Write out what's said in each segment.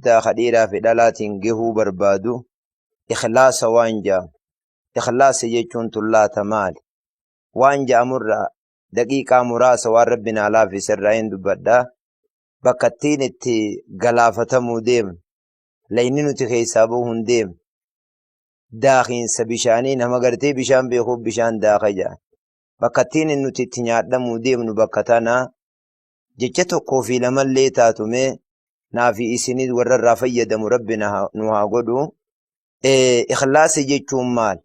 guddaa ka dhiiraa fi dhalaatiin gahuu barbaadu ikhlaasa waan ja'amu. Ikhlaasa jechuun tullaata maali? Waan ja'amurraa daqiiqaa muraasa waan Rabbi naa laaffise irraa hin dubbadha. Bakka ittiin itti galaafatamuu deemnu, layni nuti keessaa bahu hin deemnu. Daakiinsa bishaanii nama gartee bishaan beekuuf bishaan daaka ja'an. Bakka ittiin nuti itti nyaadhamuu deemnu bakka tana jecha tokkoo fi lamallee taatu mee naa fi isinii warra irraa fayyadamu Rabbi nu haa godhu. Ikhlaasa jechuun maal?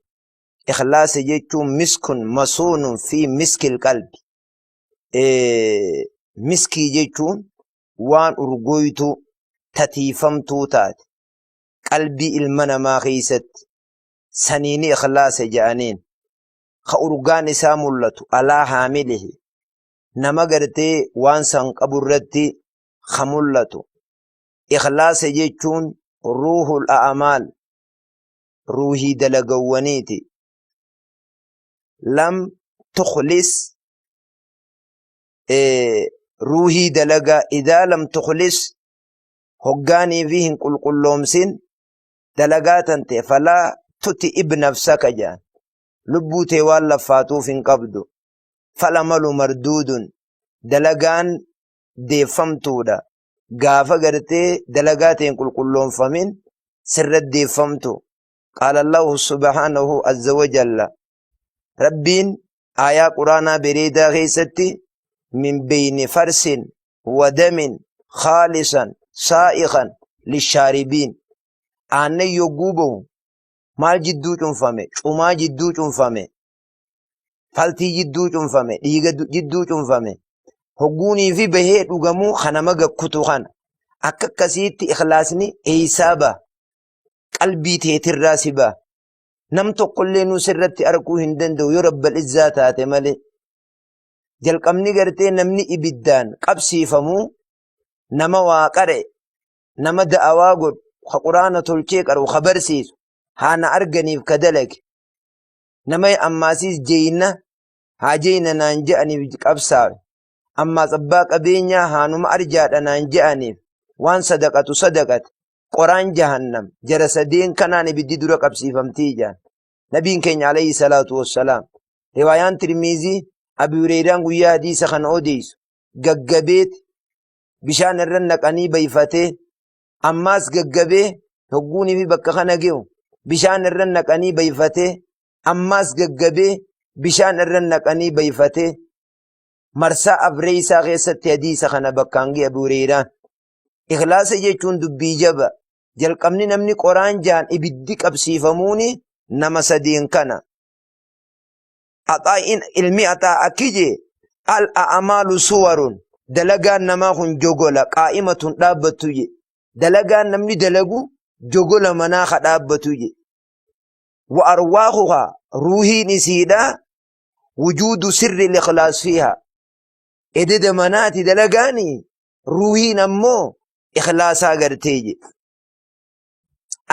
Ikhlaasa jechuun miskun masuunun fi miskil qalbi. Miskii jechuun waan urgooytuu tatiifamtuu taate qalbii ilma namaa keessatti saniini ikhlaasa je'aniin. Ka urgaan isaa mul'atu alaa haamilihi nama gartee waan san qabu irratti ka mul'atu. Ikhlaasa jechuun ruuhul a'amaal ruuhii dalagawwaniiti. Lam tukhlis ruuhii dalagaa idaa lam tukhlis hoggaanii fi hin qulqulloomsin dalagaa tante falaa tuti ibnafsaka jedhan lubbuu tee waan laffaatuuf hin qabdu. Falamalu marduudun dalagaan deeffamtuudha. Gaafa gartee dalagaa tee hin qulqulloomfamin sirra deeffamtu. Qaala Allahu subhaanahu azza wa jalla. Rabbiin aayaa quraanaa bareedaa keessatti min beyni farsin wa damin khaalisan saa'iqan lishaaribiin. Aannan yogguu bahu maal jidduu cunfame? Cumaa jidduu cunfame. Faltii jidduu cunfame. Dhiiga jidduu cunfame. Hogguunii fi bahee dhugamuu kan nama gakkutu kana. Akka akkasiitti ikhlaasni eeysaa baha? Qalbii teetirraa si baha. Nam tokkollee nu sirratti arguu hin danda'u yoo Rabbal Izzaa taate malee. Jalqabni gartee namni ibiddaan qabsiifamu nama waa qare, nama da'awaa godhu, ka quraana tolchee qaru, ka barsiisu, haa na arganiif ka dalage. Nama ammaasiis jeeyna haa jeeyna naan je'aniif qabsaawe. Ammaas abbaa qabeenyaa haanuma arjaadha naan je'aniif waan sadaqatu sadaqate. Qoraan jahannam jara sadeen kanaan ibiddi dura qabsiifamtii jaan. Nabiin keenya alayhi salaatu wassalaam. Riwaayaan Tirmiizii Abi Hureyraan guyyaa hadiisa kana odeessu gaggabeet bishaan irra naqanii bayfatee ammaas gaggabee hogguunii fi bakka kana ge'u bishaan irra naqanii bayfatee ammaas gaggabee bishaan irra naqanii bayfatee marsaa afreeysaa keessatti hadiisa kana bakkaan ga'e Abu Hureyraan. Ikhlaasa jechuun dubbii jaba. Jalqabni namni qoraan jaan ibiddi qabsiifamuuni nama sadeen kana. Axaa'iin ilmi axaa akki jee al a'amaalu suwarun dalagaan namaa kun jogola qaa'imatun dhaabbattu je. Dalagaan namni dalagu jogola manaa ka dhaabbatu je. Wa arwaahuhaa ruuhiin isiidha wujuudu sirri ikhlaas fiiha. Ededa manaati dalagaani ruuhiin ammoo ikhlaasaa gartee je.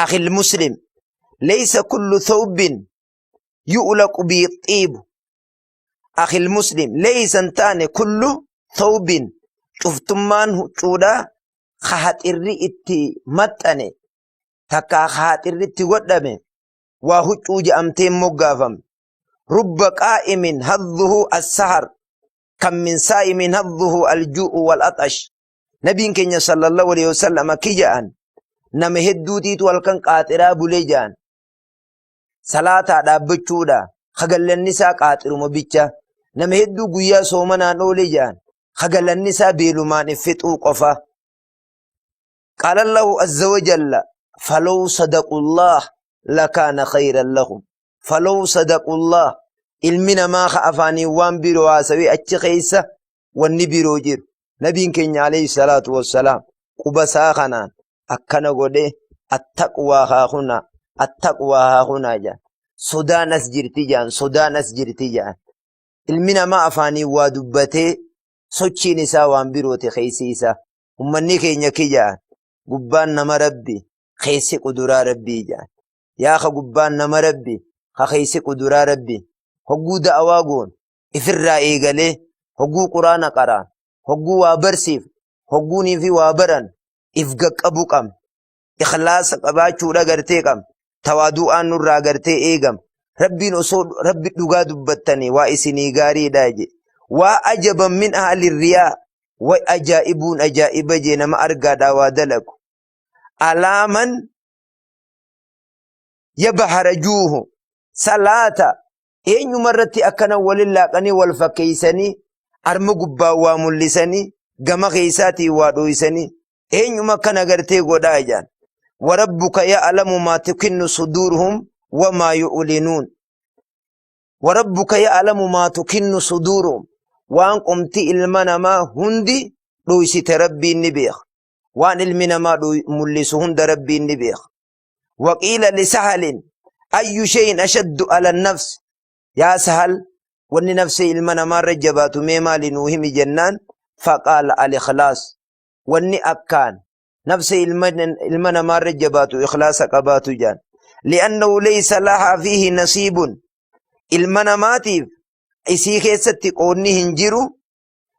Akhil muslim laysa kullu thawbin yu'laqu bi xiibu. Akhil muslim laysa hin taane kullu thawbin cuftummaan huccuudhaa ka haxirri itti maxxane takkaa ka haxirri itti godhame waa huccuu je'amtee hin moggaafamne. Rubba qaa'imin hadduhu as-sahar kan min saa'imin hadduhu al-juu'u wal axash. Nabiin keenya sallallahu alaihi wasallam akki ja'an nama hedduutiitu halkan qaaxiraa bulee ja'an. Salaataa dhaabbachuudha kagallanni isaa qaaxiruma bicha. Nama hedduu guyyaa soomanaan oole ja'an kagallanni isaa beelumaan if fixuu qofa. Qaala Allahu azza wa jalla falaw sadaqullah lakaana khayran lahum. Falaw sadaqullah ilmi namaa ka afaaniin waan biroo haasawee achi keessa wanni biroo jiru. Nabiin keenya alayhi salaatu wassalaam quba isaa kanaan akkana godhee attaqwaa haahunaa attaqwaa haahunaa jedhan. Sodaan as jirti jedhan sodaan as jirti jedhan. Ilmi namaa afaaniin waa dubbatee sochiin isaa waan birooti keessi isaa. Ummanni keenya kiyyaan gubbaan nama rabbi keessi quduraa rabbii jedhan. Yaa ka gubbaan nama rabbi ka keessi quduraa rabbi hogguu da'awaa goon ifirraa eegalee hogguu quraana qaraan hogguu waa barsiif hogguunii fi waa baran if gaqqabuu qabna. Ikhlaasa qabaachuudha gartee qabna. Tawaadu'aan nurraa gartee eegama. Rabbiin osoo rabbi dhugaa dubbattanii waa isinii gaariidha je. Waa ajaban min ahli riyaa. Way ajaa'ibuun ajaa'iba je nama argaadhaa waa dalagu. Alaaman yabaharajuuhu salaata eenyuma irratti akkana walin laaqanii wal fakkeeysanii arma gubbaa waa mul'isanii gama keeysaatii waa dhooysanii eenyuma akkana gartee godhaa jaan. Warabbuka ya'lamu maa tukinnu suduuruhum wamaa yu'linuun. Warabbuka ya'lamu maa tukinnu suduuruhum. Waan qomti ilma namaa hundi dhooysite Rabbiin ni beeka. Waan ilmi namaa mul'isu hunda Rabbiin ni beeka. Waqiila lisahalin ayyu shay'in ashaddu ala nafs. Yaa Sahal, wanni nafsee ilma namaarra jabaatu mee maali nuu himi jennaan, faqaala al-ikhlaas. Wanni akkaan nafsee ilma namaarra jabaatu ikhlaasa qabaatu jaan. Li'annahu laysa lahaa fiihi nasiibun. Ilma namaatiif isii keessatti qoodni hin jiru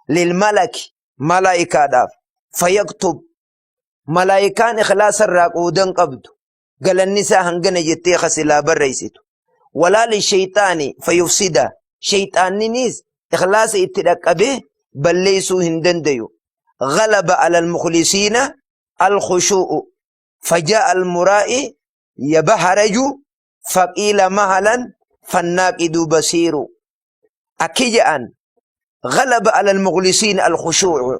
lilmalaki malaayikaadhaaf fayaktub malaayikaan ikhlaasa irraa qoodan qabdu galanni isaa hangana jettee ka silaa barreessitu. Walaa lishayxaani fayufsida shayxaanniniis ikhlaasa itti dhaqqabee balleessuu hin dandayu. Ghalaba alal mukhlisiina alkhushuu'u fajaa'a almuraa'i yabaharaju faqiila mahalan fannaaqidu basiiru. Akki je'an ghalaba alal mukhlisiina alkhushuu'u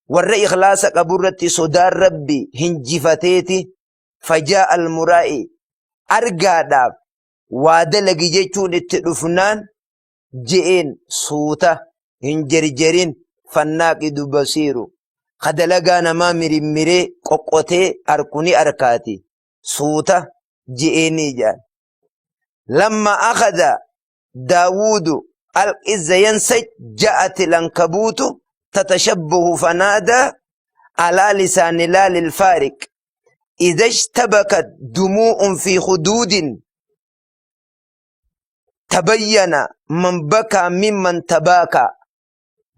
warra ikhlaasa qaburratti sodaan Rabbi hinjifateeti fajaa almuraa'i argaadhaaf waa dalagi jechuun itti dhufnaan je'een suuta hin jerjerin fannaaqidu basiiru ka dalagaa namaa mirimmiree qoqqotee arku ni arkaati suuta je'eenii jedhan. Lamma akhadha Daawuudu alqizza yansaj ja'at lankabuutu tatashabbahu fanaadaa alaa lisaani laalil faariq idha ishtabakat dumuu'un fi huduudin tabayyana man bakaa mimman tabaakaa.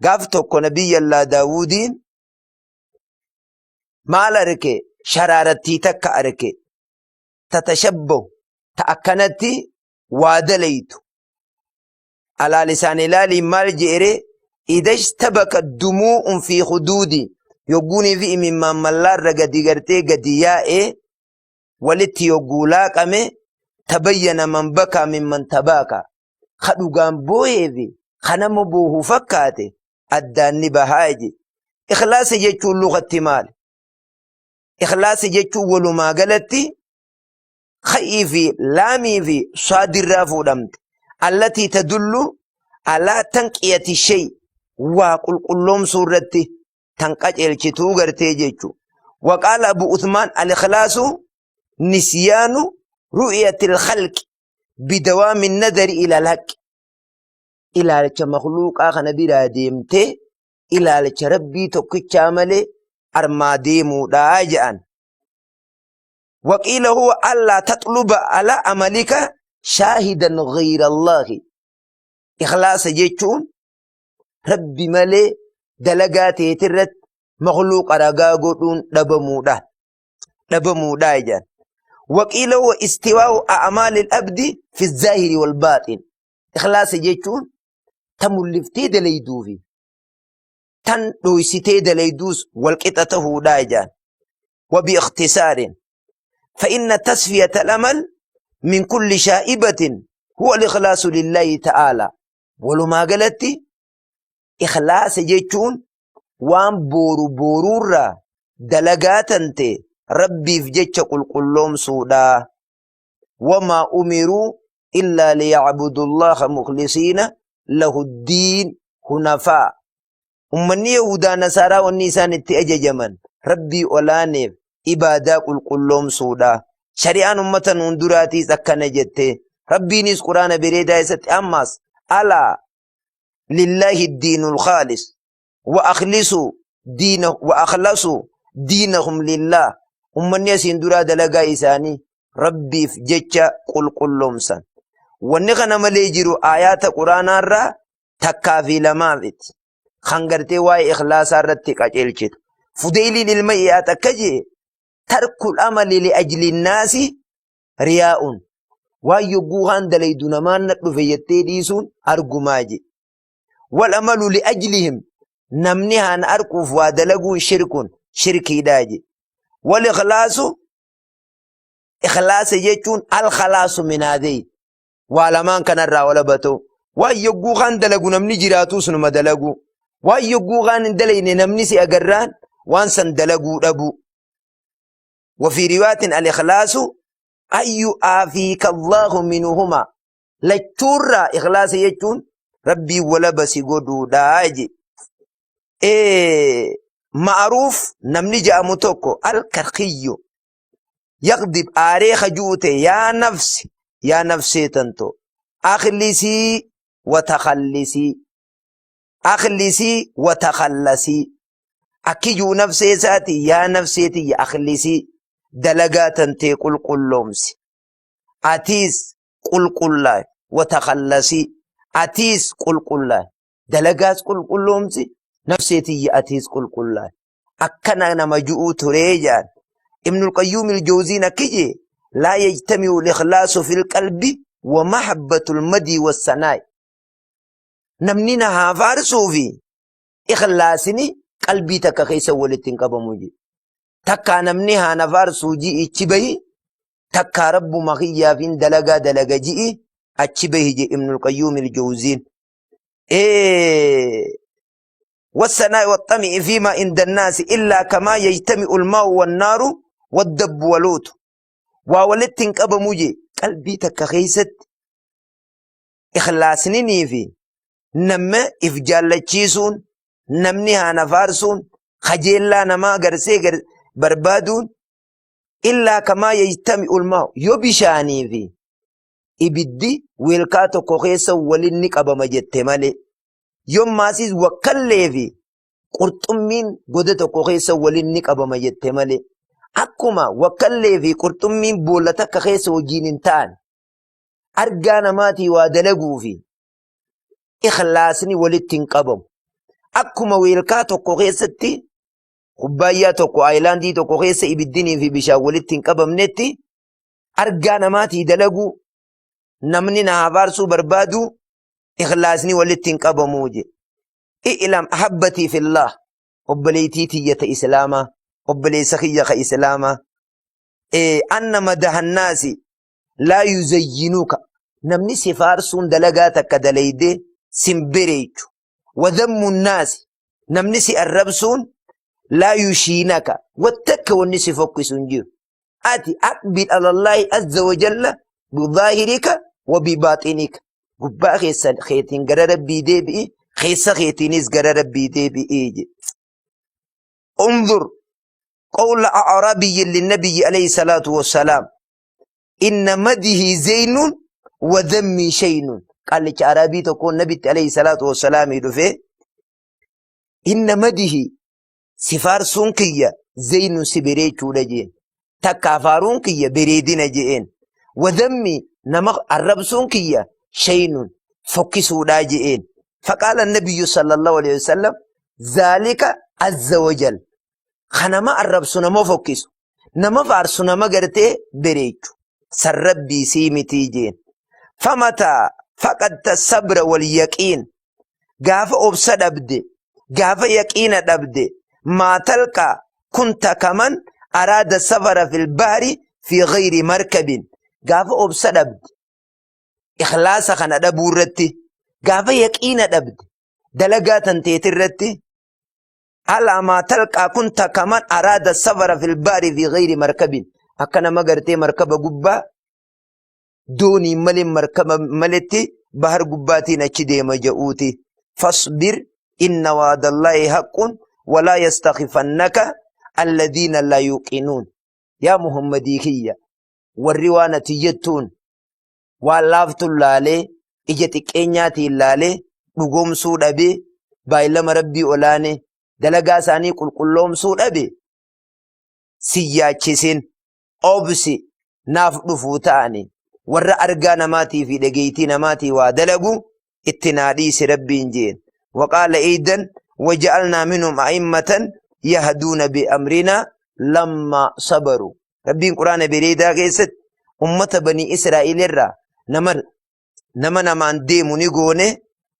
Gaaf tokko Nabiyyallaa Daawuudiin maal arke? Sharaarattii takka arke. Tatashabbahu ta akkanatti waa dalaytu. Alaa lisaan ilaaliin maal je'ere? Idha ishtabaka dumuu'un fi huduudi yogguunii fi imimmaan mallaarra gadi gartee gadi yaa'e walitti yogguu laaqame tabayyana man bakaa mimman tabaaka ka dhugaan boohee fi ka nama boohu fakkaate addaan ni bahaa je. Ikhlaasa jechuun lugatti maali? Ikhlaasa jechuun walumaa galatti kha'ii fi laamii fi saadirraa fuudhamte. Allatii tadullu alaa tanqiyati shay waa qulqulloomsuu irratti tan qaceelchituu gartee jechu. Waqaala Abu Uthmaan al-ikhlaasu nisyaanu ru'yatil khalqi bidawaami nadari ilal haqqi. Ilaalcha makhluuqaa kana biraa deemtee ilaalcha Rabbii tokkichaa malee armaa deemuudhaa jedhan. Waqiila huwa allaa taxluba ala amalika shaahidan ghayra Allaahi. Ikhlaasa jechuun Rabbi malee dalagaa teetirratti makhluuqa ragaa godhuun dhabamuudha. Dhabamuudha jedhan. Waqiila huwa istiwaa'u a'maalil abdi fi zaahiri wal baaxin. Ikhlaasa jechuun ta mul'iftee dalayduu fi tan dhooysitee dalayduus wal qixa tahuudha jedhan. وباختصار فإن تصفية الأمل من كل شائبة هو الإخلاص لله تعالى. Walumaa galatti ikhlaasa jechuun waan booru booruurraa dalagaa tante Rabbiif jecha qulqulloomsuudha. Wamaa umiruu illaa liya'budullaha mukhlisiina lahu ddiin hunafaa. Ummanni Yahudaa Nasaaraa wanni isaan itti ajajaman Rabbii olaaneef ibaadaa qulqulloomsuudha. Shari'aan ummata nuun duraatiis akkana jette. Rabbiinis Quraana bereedaa isatti ammaas alaa lillaahi diinul khaalis wa akhlisuu diina wa akhlasuu diinahum lillaah. Ummanni asiin duraa dalagaa isaanii Rabbiif jecha qulqulloomsan. Wanni kana malee jiru aayaata Quraanaarraa takkaa fi lamaa miti. Kan gartee waa'ee ikhlaasaa irratti qajeelchitu. Fudeyliin ilma Iyaad akka jee Tarkul amali li ajli naasi riyaa'un. Waan yogguu kaan dalaydu namaan na dhufe jettee dhiisuun argumaa je. Wal amalu li ajlihim namni haan arkuuf waa dalaguun shirkun shirkiidhaa je. Wal ikhlaasu ikhlaasa jechuun al khalaasu min haadhayn waa lamaan kanarraa walaba ta'u. Waan yogguu kaan dalagu namni jiraatus numa dalagu. Waan yogguu kaan hin dalayne namni si agarraan waan san dalaguu dhabu. Wafii riwaatin al-ikhlaasu an yu'aafiika Allaahu minuhumaa. Lachuurraa ikhlaasa jechuun rabbiin walaba si godhuudha je. Ma'aruuf namni ja'amu tokko al-karkiyyu yaqdib aaree kaju'u ta'e yaa nafsi yaa nafsee tantoo akhlisii wa takhallisii akhlisii wa takhallasii akki ji'u nafsee isaati yaa nafsee tiyya akhlisii dalagaa tantee qulqulloomsi atiis qulqullaay wa takhallasii atiis qulqullaay dalagaas qulqulloomsi nafsee tiyya atiis qulqullaay akkana nama ju'uu turee jedhan. Ibnul Qayyuum al-Jawziin akki jee laa yajtami'u al-ikhlaasu fil qalbi wa mahabbatul madii wassanaa'i. Namni na haa faarsuu fi ikhlaasni qalbii takka keessa walitti hin qabamu jee. Takkaa namni haa na faarsuu ji'i ichi bahi takkaa rabbuma kiyyaafin dalagaa dalaga ji'i achi bahi jee Ibnul Qayyuum al-Jawziin. والثناء والطمع فيما عند الناس إلا كما يجتمع الماء والنار والدب ولوط وولدت قبمو جي قلبي تكا خيست إخلاصني في نما إفجالتشيسون نمني هانا فارسون خجيلا نما غرسي بربادون إلا كما يجتمع الماء يبشاني في ibiddi weelkaa tokko keessa waliin ni qabama jette malee Yommaasis wakkallee fi qurxummiin goda tokko keessa waliin ni qabama jette malee. Akkuma wakkallee fi qurxummiin boolla takka keessa wajjiin hin ta'an argaa namaatii waa dalaguu fi ikhlaasni walitti hin qabamu. Akkuma weelkaa tokko keessatti kubbaayyaa tokko aayilaandii tokko keessa ibiddinii fi bishaan walitti hin qabamnetti argaa namaatii dalaguu namni na haa faarsuu barbaadu ikhlaasni walitti hin qabamuu je. I'lam ahabbatii fillah obboleettii tiyya ta islaamaa obboleessa kiyya ka islaamaa anna madahannaasi laa yuzayyinuka namni si faarsuun dalagaa takka dalaydee sin bereechu wadhammu naasi namni si arrabsuun laa yushiinaka wattakka wanni si fokkisu hin jiru Ati aqbil alallaahi azza wa jalla bizaahirika wa bibaaxinika. Gubbaa keessa keetiin gara Rabbii deebi'i, keessa keetiinis gara Rabbii deebi'i jedhe. Unzur qawla a'raabiyyin linnabiyyi alayhi salaatu wassalaam. Inna madihi zeynun wa dhammii shaynun. Qaallicha Araabii tokkoon nabitti alayhi salaatu wassalaamii dhufee inna madihi Si faarsuun kiyya zeynun si bereechuudha jeen. Takkaa faaruun kiyya bereedina je'een. Wadhammi nama arrabsuun kiyya shaynun fokkisuudhaa je'een. Faqaala nabiyyu sallallahu alaihi wasallam zaalika azza wajal. Ka nama arrabsu nama fokkisu. Nama faarsu nama gartee bereechu. San rabbii sii mitii jeen. Famataa faqadta sabra wal yaqiin. Gaafa obsa dhabde, gaafa yaqiina dhabde, maa talqaa kunta kaman araada safara fil bahri fi ghayri markabin. Gaafa obsa dhabde, ikhlaasa kana dhabuu irratti, gaafa yaqiina dhabde, dalagaa tanteeti irratti, alaa maa talqaa kunta kaman araada safara fil bahri fi ghayri markabin. Akka nama gartee markaba gubbaa dooniin malee markaba maletti bahar gubbaatiin achi deema ja'uuti. Fasbir inna waadallaahi haqqun walaa yastakhifannaka alladhiina laa yuqinuun. Yaa Muhammadii kiyya warri waan ati jettuun waan laaftuun laalee ija xiqqeenyaatiin laalee dhugoomsuu dhabee baay'ilama rabbii olaanee dalagaa isaanii qulqulloomsuu dhabe si yaachisin. obsi naaf dhufuu ta'ani warra argaa namaatii fi dhageeytii namaatii waa dalagu itti naa dhiisi rabbiin jeen waqaala eeydan waja'alnaa minhum a'immatan yahduuna biamrinaa lamma sabaru. Rabbiin Qur'aana bareedaa keessatti ummata banii Israa'iil irraa nama nama namaan deemu ni goone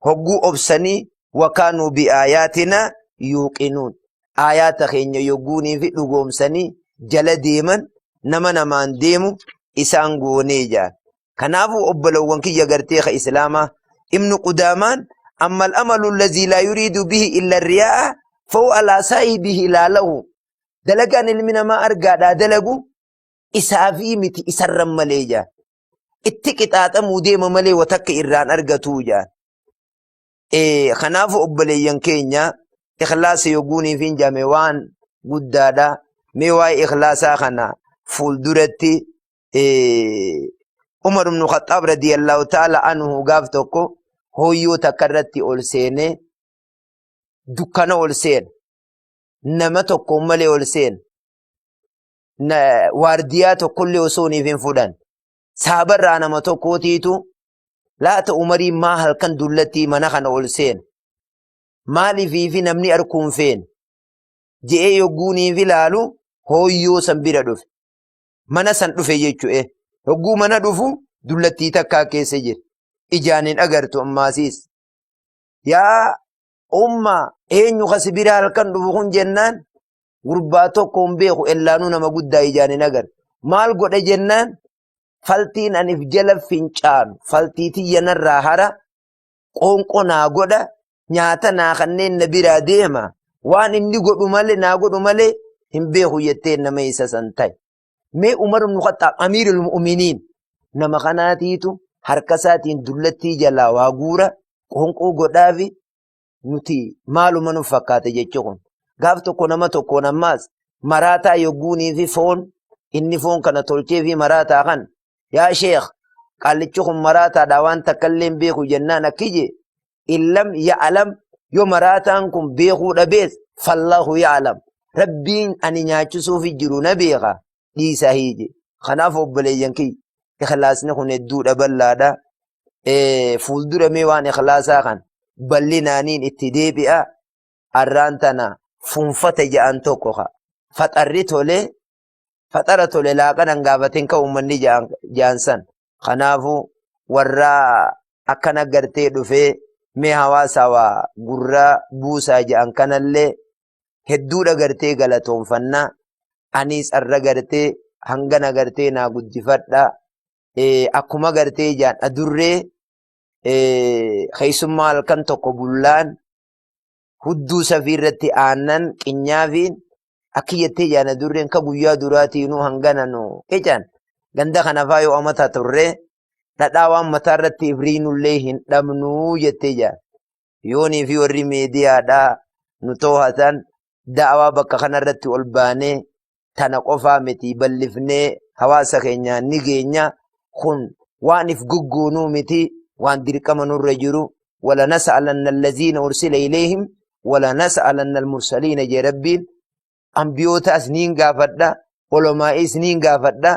hogguu obsanii wakaanuu bi'aayaatina yuuqinuun. Aayaata keenya yogguunii fi dhugoomsanii jala deeman nama namaan deemu isaan goonee jaan. Kanaafuu obbolowwan kiyya gartee ka Islaamaa Ibnu Qudaamaan amma al-amalu allazii laa yuriidu bihi illa riyaa'a fahuwa alaa saahibihi laa lahu. Dalagaan ilmi namaa argaadhaa dalagu isaafii miti isarran malee jaan. Itti qixaaxamuu deema malee wa takka irraan argatuu jaan. Kanaafuu obboleeyyan keenya ikhlaasa yogguuniif hin jaame waan guddaadha. Mee waa'ee ikhlaasaa kana fuulduratti Umar ibn Khaxxaab radiyallahu ta'ala anhu gaaf tokko hooyyoo takka irratti ol seenee dukkana ol seena. Nama tokko malee ol seena. Waardiyaa tokkollee osoo niif hin fudhan. Saabarraa nama tokkootiitu laata Umariin maa halkan dullattii mana kana ol seena. Maaliifii fi namni arguun feene. Je'ee yogguuniif ilaalu hooyyoo san bira dhufe. Mana san dhufe jechu'e. Hogguu mana dhufu dullattii takkaa keessa jira. Ijaan hin agartu ammaasiis. Yaa umma eenyu kasi bira halkan dhufu kun jennaan gurbaa tokko hin beeku ellaanuu nama guddaa ijaan hin agartu. Maal godhe jennaan faltiin anif jala fincaanu faltii tiyya narraa hara qoonqoo naa godha nyaata naa kanneen na biraa deema waan inni godhu malee naa godhu malee hin beeku jettee nama isa san ta'e. Mee Umar ibn Khattaab amiirul mu'miniin nama kanaatiitu harka isaatiin dullattii jalaa waa guura qoonqoo godhaafi nuti maaluma nu fakkaate jechi kun. Gaaf tokko nama tokkoon ammaas maraataa yogguunii fi foon inni foon kana tolchee fi maraataa kan yaa sheekh qaallichi kun maraataadha waan takka illee hin beeku jennaan akki jee illam ya'lam yoo maraataan kun beekuu dhabees fallahu ya'lam rabbiin ani nyaachisuufi jiru na beeka dhiisaa hiije kanaaf obboleeyyan kiyya ikhlaasni kun hedduudha bal'aadha fuuldura mee waan ikhlaasaa kan bal'inaaniin itti deebi'a arraan tana funfata ja'an tokko ka faxarri tolee faxara tole laaqana hin gaafatin ka uummanni ja'an san. Kanaafuu warra akkana gartee dhufee mee hawaasa waa gurra buusaa ja'an kanallee hedduudha gartee galatoonfannaa. Anis arra gartee hangana gartee naa guddifadha. Akkuma gartee ja'an adurree keessummaa halkan tokko bullaan hudduu safii irratti aannan qinyaafiin Akki jettee jaana durreen ka guyyaa duraatiinuu hangana nu qican ganda kana faa yoo amata turre dhadhaa waan mataa irratti ibriinullee hin dhabnuu jettee jaan. Yoonii fi warri miidiyaadhaa nu toohatan da'awaa bakka kanarratti ol baanee tana qofaa miti bal'ifnee hawaasa keenyaan ni geenya kun waan if goggoonuu miti waan dirqama nurra jiru wala nas'alanna allaziina ursila ilayhim wala nas'alanna almursaliina jee rabbiin ambiyootaas niin gaafadha olomaa'iis niin gaafadha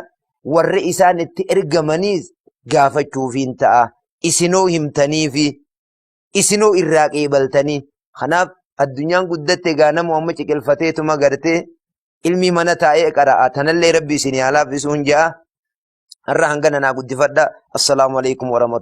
warri isaan itti ergamaniis gaafachuufiin ta'a isinoo himtaniifi isinoo irraa qeebaltanii kanaaf addunyaan guddatte egaa namu amma ciqilfateetuma gartee ilmii mana taa'ee qara'a tanallee rabbi isinii haa laaffisuun ja'a har'a hangana naa guddifadha assalaamu alaikum warahmatullahi.